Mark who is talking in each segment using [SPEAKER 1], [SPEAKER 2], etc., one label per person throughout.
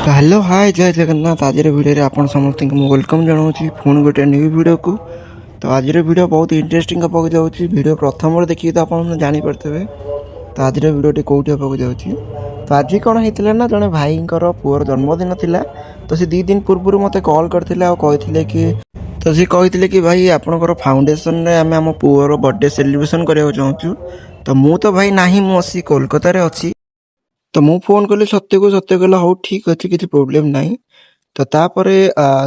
[SPEAKER 1] ତ ହ୍ୟାଲୋ, ହାଏ, ଜୟ ଜଗନ୍ନାଥ। ଆଜିର ଭିଡ଼ିଓରେ ଆପଣ ସମସ୍ତଙ୍କୁ ମୁଁ welcome ଜଣାଉଛି ପୁଣି ଗୋଟେ ନ୍ୟୁ ଭିଡ଼ିଓକୁ। ତ ଆଜିର ଭିଡ଼ିଓ ବହୁତ ଇଣ୍ଟରେଷ୍ଟିଂ ହେବାକୁ ଯାଉଛି। ଭିଡ଼ିଓ ପ୍ରଥମରୁ ଦେଖିକି ତ ଆପଣ ଜାଣିପାରୁଥିବେ ତ ଆଜିର ଭିଡ଼ିଓଟି କେଉଁଠି ହେବାକୁ ଯାଉଛି। ତ ଆଜି କ'ଣ ହେଇଥିଲା ନା, ଜଣେ ଭାଇଙ୍କର ପୁଅର ଜନ୍ମଦିନ ଥିଲା। ତ ସେ 2 ଦିନ ପୂର୍ବରୁ ମୋତେ କଲ୍ କରିଥିଲେ ଆଉ କହିଥିଲେ କି, ତ ସେ କହିଥିଲେ କି, ଭାଇ, ଆପଣଙ୍କର ଫାଉଣ୍ଡେସନରେ ଆମେ ଆମ ପୁଅର ବର୍ଥଡେ ସେଲିବ୍ରେସନ୍ କରିବାକୁ ଚାହୁଁଛୁ। ତ ମୁଁ ତ ଭାଇ ନାହିଁ, ମୁଁ ଆସି କୋଲକାତାରେ ଅଛି। ତ ମୁଁ ଫୋନ୍ କଲି ସତ୍ୟକୁ। ସତ୍ୟ କହିଲା, ହଉ ଠିକ୍ ଅଛି, କିଛି ପ୍ରୋବ୍ଲେମ୍ ନାହିଁ। ତ ତାପରେ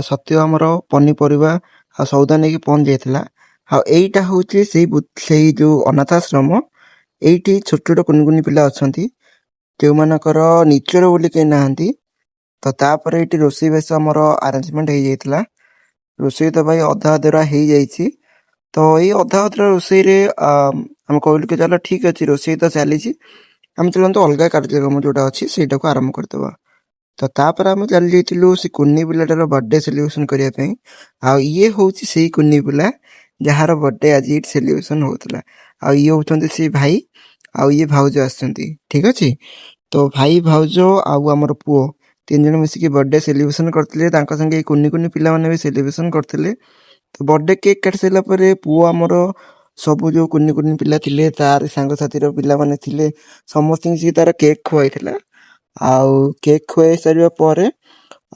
[SPEAKER 1] ସତ୍ୟ ଆମର ପନିପରିବା ଆଉ ସଉଦା ନେଇକି ପହଞ୍ଚି ଯାଇଥିଲା। ଆଉ ଏଇଟା ହେଉଛି ସେଇ ଯୋଉ ଅନାଥାଶ୍ରମ। ଏଇଠି ଛୋଟ ଛୋଟ କୁନି କୁନି ପିଲା ଅଛନ୍ତି, ଯେଉଁମାନଙ୍କର ନିଜର ବୋଲି କେହି ନାହାନ୍ତି। ତ ତାପରେ ଏଇଠି ରୋଷେଇବାସ ଆମର ଆରେଞ୍ଜମେଣ୍ଟ ହେଇଯାଇଥିଲା। ରୋଷେଇ ତ ଭାଇ ଅଧା ଅଧୁରା ହେଇଯାଇଛି। ତ ଏଇ ଅଧା ଅଧୁରା ରୋଷେଇରେ ଆମେ କହିଲୁ କି ଚାଲ, ଠିକ୍ ଅଛି, ରୋଷେଇ ତ ଚାଲିଛି, ଆମେ ଚାଲନ୍ତୁ ଅଲଗା କାର୍ଯ୍ୟକ୍ରମ ଯୋଉଟା ଅଛି ସେଇଟାକୁ ଆରମ୍ଭ କରିଦେବା। ତ ତାପରେ ଆମେ ଚାଲି ଯାଇଥିଲୁ ସେ କୁନି ପିଲାଟାର ବର୍ଥଡେ ସେଲିବ୍ରେସନ କରିବା ପାଇଁ। ଆଉ ଇଏ ହଉଛି ସେଇ କୁନି ପିଲା, ଯାହାର ବର୍ଥଡେ ଆଜି ଏଇଠି ସେଲିବ୍ରେସନ ହଉଥିଲା। ଆଉ ଇଏ ହଉଛନ୍ତି ସେ ଭାଇ ଆଉ ଇଏ ଭାଉଜ ଆସିଛନ୍ତି। ଠିକ ଅଛି, ତ ଭାଇ, ଭାଉଜ ଆଉ ଆମର ପୁଅ ତିନି ଜଣ ମିଶିକି ବର୍ଥଡେ ସେଲିବ୍ରେସନ କରିଥିଲେ। ତାଙ୍କ ସାଙ୍ଗେ ଏଇ କୁନି କୁନି ପିଲାମାନେ ବି ସେଲିବ୍ରେସନ କରିଥିଲେ। ତ ବର୍ଥଡେ କେକ୍ କାଟି ସାରିଲା ପରେ ପୁଅ ଆମର ସବୁ ଯୋଉ କୁନି କୁନି ପିଲା ଥିଲେ, ତାର ସାଙ୍ଗସାଥିର ପିଲାମାନେ ଥିଲେ, ସମସ୍ତଙ୍କୁ ସିଏ ତାର କେକ୍ ଖୁଆଇଥିଲା। ଆଉ କେକ୍ ଖୁଆଇ ସାରିବା ପରେ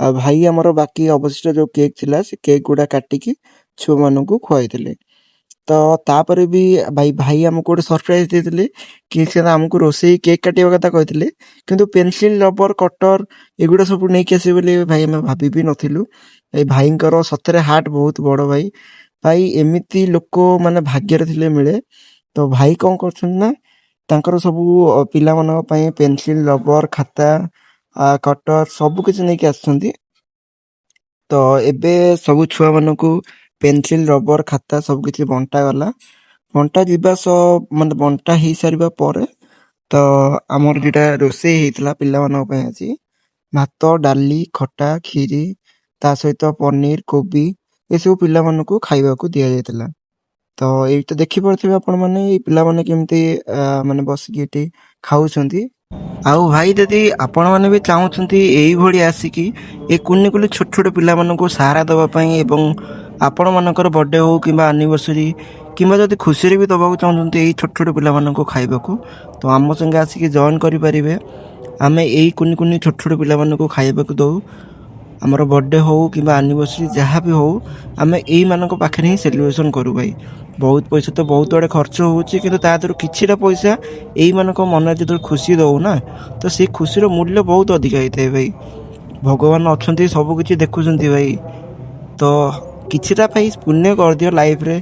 [SPEAKER 1] ଆଉ ଭାଇ ଆମର ବାକି ଅବଶିଷ୍ଟ ଯୋଉ କେକ୍ ଥିଲା, ସେ କେକ୍ ଗୁଡ଼ା କାଟିକି ଛୁଆମାନଙ୍କୁ ଖୁଆଇଥିଲେ। ତ ତାପରେ ବି ଭାଇ ଆମକୁ ଗୋଟେ ସରପ୍ରାଇଜ ଦେଇଥିଲେ କି ସେ ଆମକୁ ରୋଷେଇ କେକ୍ କାଟିବା କଥା କହିଥିଲେ, କିନ୍ତୁ ପେନସିଲ, ରବର, କଟର ଏଗୁଡ଼ା ସବୁ ନେଇକି ଆସିବେ ବୋଲି ଭାଇ ଆମେ ଭାବି ବି ନଥିଲୁ। ଏ ଭାଇଙ୍କର ସତରେ ହାର୍ଟ ବହୁତ ବଡ଼ ଭାଇ। ଭାଇ, ଏମିତି ଲୋକ ମାନେ ଭାଗ୍ୟରେ ଥିଲେ ମିଳେ। ତ ଭାଇ କ'ଣ କରୁଛନ୍ତି ନା, ତାଙ୍କର ସବୁ ପିଲାମାନଙ୍କ ପାଇଁ ପେନସିଲ, ରବର, ଖାତା, କଟର ସବୁ କିଛି ନେଇକି ଆସିଛନ୍ତି। ତ ଏବେ ସବୁ ଛୁଆମାନଙ୍କୁ ପେନସିଲ, ରବର, ଖାତା ସବୁ କିଛି ବଣ୍ଟା ଗଲା। ବଣ୍ଟା ଯିବା ସହ, ମାନେ ବଣ୍ଟା ହେଇସାରିବା ପରେ ତ ଆମର ଯୋଉଟା ରୋଷେଇ ହେଇଥିଲା ପିଲାମାନଙ୍କ ପାଇଁ ଆଜି, ଭାତ, ଡାଲି, ଖଟା, ଖିରି, ତା ସହିତ ପନିର, କୋବି, ଏସବୁ ପିଲାମାନଙ୍କୁ ଖାଇବାକୁ ଦିଆଯାଇଥିଲା। ତ ଏଇ ତ ଦେଖିପାରୁଥିବେ ଆପଣମାନେ, ଏଇ ପିଲାମାନେ କେମିତି ମାନେ ବସିକି ଏଠି ଖାଉଛନ୍ତି। ଆଉ ଭାଇ, ଯଦି ଆପଣମାନେ ବି ଚାହୁଁଛନ୍ତି ଏଇଭଳି ଆସିକି ଏ କୁନି କୁନି ଛୋଟ ଛୋଟ ପିଲାମାନଙ୍କୁ ସାହାରା ଦେବା ପାଇଁ ଏବଂ ଆପଣମାନଙ୍କର ବର୍ଥଡେ ହଉ କିମ୍ବା ଆନିଭର୍ସରୀ କିମ୍ବା ଯଦି ଖୁସିରେ ବି ଦେବାକୁ ଚାହୁଁଛନ୍ତି ଏଇ ଛୋଟ ଛୋଟ ପିଲାମାନଙ୍କୁ ଖାଇବାକୁ, ତ ଆମ ସାଙ୍ଗେ ଆସିକି ଜଏନ୍ କରିପାରିବେ। ଆମେ ଏଇ କୁନି କୁନି ଛୋଟ ଛୋଟ ପିଲାମାନଙ୍କୁ ଖାଇବାକୁ ଦେଉ। ଆମର ବର୍ଥଡେ ହଉ କିମ୍ବା ଆନିଭର୍ସରୀ ଯାହା ବି ହଉ, ଆମେ ଏଇମାନଙ୍କ ପାଖରେ ହିଁ ସେଲିବ୍ରେସନ୍ କରୁ। ଭାଇ, ବହୁତ ପଇସା ତ ବହୁତ ଆଡ଼େ ଖର୍ଚ୍ଚ ହେଉଛି, କିନ୍ତୁ ତା ଦେହରୁ କିଛିଟା ପଇସା ଏଇମାନଙ୍କ ମନରେ ଯେତେବେଳେ ଖୁସି ଦେଉ ନା, ତ ସେଇ ଖୁସିର ମୂଲ୍ୟ ବହୁତ ଅଧିକା ହେଇଥାଏ। ଭାଇ, ଭଗବାନ ଅଛନ୍ତି, ସବୁ କିଛି ଦେଖୁଛନ୍ତି ଭାଇ। ତ କିଛିଟା ଭାଇ ପୁଣ୍ୟ କରିଦିଅ ଲାଇଫରେ,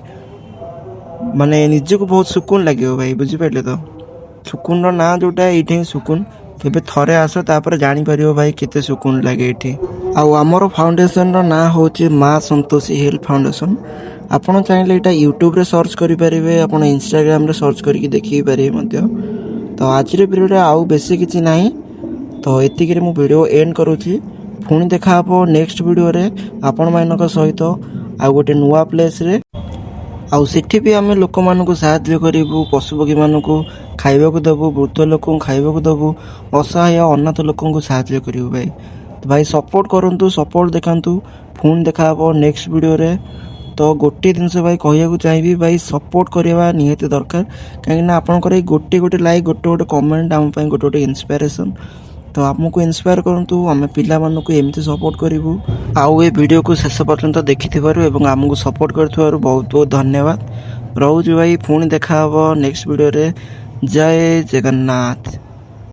[SPEAKER 1] ମାନେ ନିଜକୁ ବହୁତ ସୁକୁନ ଲାଗିବ ଭାଇ, ବୁଝିପାରିଲେ ତ? ସୁକୁନର ନାଁ ଯୋଉଟା, ଏଇଠି ହିଁ ସୁକୁନ। କେବେ ଥରେ ଆସ, ତାପରେ ଜାଣିପାରିବ ଭାଇ, କେତେ ସୁକୁନ ଲାଗେ ଏଇଠି। ଆଉ ଆମର ଫାଉଣ୍ଡେସନର ନାଁ ହେଉଛି ମା ସନ୍ତୋଷୀ ହେଲ୍ପ ଫାଉଣ୍ଡେସନ। ଆପଣ ଚାହିଁଲେ ଏଇଟା ୟୁଟ୍ୟୁବରେ ସର୍ଚ୍ଚ କରିପାରିବେ, ଆପଣ ଇନଷ୍ଟାଗ୍ରାମରେ ସର୍ଚ୍ଚ କରିକି ଦେଖି ପାରିବେ ମଧ୍ୟ। ତ ଆଜିର ଭିଡ଼ିଓରେ ଆଉ ବେଶୀ କିଛି ନାହିଁ। ତ ଏତିକିରେ ମୁଁ ଭିଡ଼ିଓ ଏଣ୍ଡ କରୁଛି। ପୁଣି ଦେଖା ହେବ ନେକ୍ସଟ ଭିଡ଼ିଓରେ ଆପଣମାନଙ୍କ ସହିତ ଆଉ ଗୋଟେ ନୂଆ ପ୍ଲେସ୍ରେ। ଆଉ ସେଠି ବି ଆମେ ଲୋକମାନଙ୍କୁ ସାହାଯ୍ୟ କରିବୁ, ପଶୁପକ୍ଷୀମାନଙ୍କୁ ଖାଇବାକୁ ଦେବୁ, ବୃଦ୍ଧ ଲୋକଙ୍କୁ ଖାଇବାକୁ ଦେବୁ, ଅସହାୟ ଅନାଥ ଲୋକଙ୍କୁ ସାହାଯ୍ୟ କରିବୁ ଭାଇ। ତ ଭାଇ, ସପୋର୍ଟ କରନ୍ତୁ, ସପୋର୍ଟ ଦେଖାନ୍ତୁ। ପୁଣି ଦେଖା ହେବ ନେକ୍ସଟ ଭିଡ଼ିଓରେ। ତ ଗୋଟିଏ ଜିନିଷ ଭାଇ କହିବାକୁ ଚାହିଁବି, ଭାଇ, ସପୋର୍ଟ କରିବା ନିହାତି ଦରକାର, କାହିଁକିନା ଆପଣଙ୍କର ଏଇ ଗୋଟେ ଗୋଟେ ଲାଇକ୍, ଗୋଟେ ଗୋଟେ କମେଣ୍ଟ ଆମ ପାଇଁ ଗୋଟେ ଗୋଟେ ଇନ୍ସପାଇରେସନ୍। ତ ଆମକୁ ଇନ୍ସପାୟାର କରନ୍ତୁ, ଆମେ ପିଲାମାନଙ୍କୁ ଏମିତି ସପୋର୍ଟ କରିବୁ। ଆଉ ଏ ଭିଡ଼ିଓକୁ ଶେଷ ପର୍ଯ୍ୟନ୍ତ ଦେଖିଥିବାରୁ ଏବଂ ଆମକୁ ସପୋର୍ଟ କରିଥିବାରୁ ବହୁତ ବହୁତ ଧନ୍ୟବାଦ। ରହୁଛି ଭାଇ, ପୁଣି ଦେଖା ହେବ ନେକ୍ସଟ ଭିଡ଼ିଓରେ। ଜୟ ଜଗନ୍ନାଥ।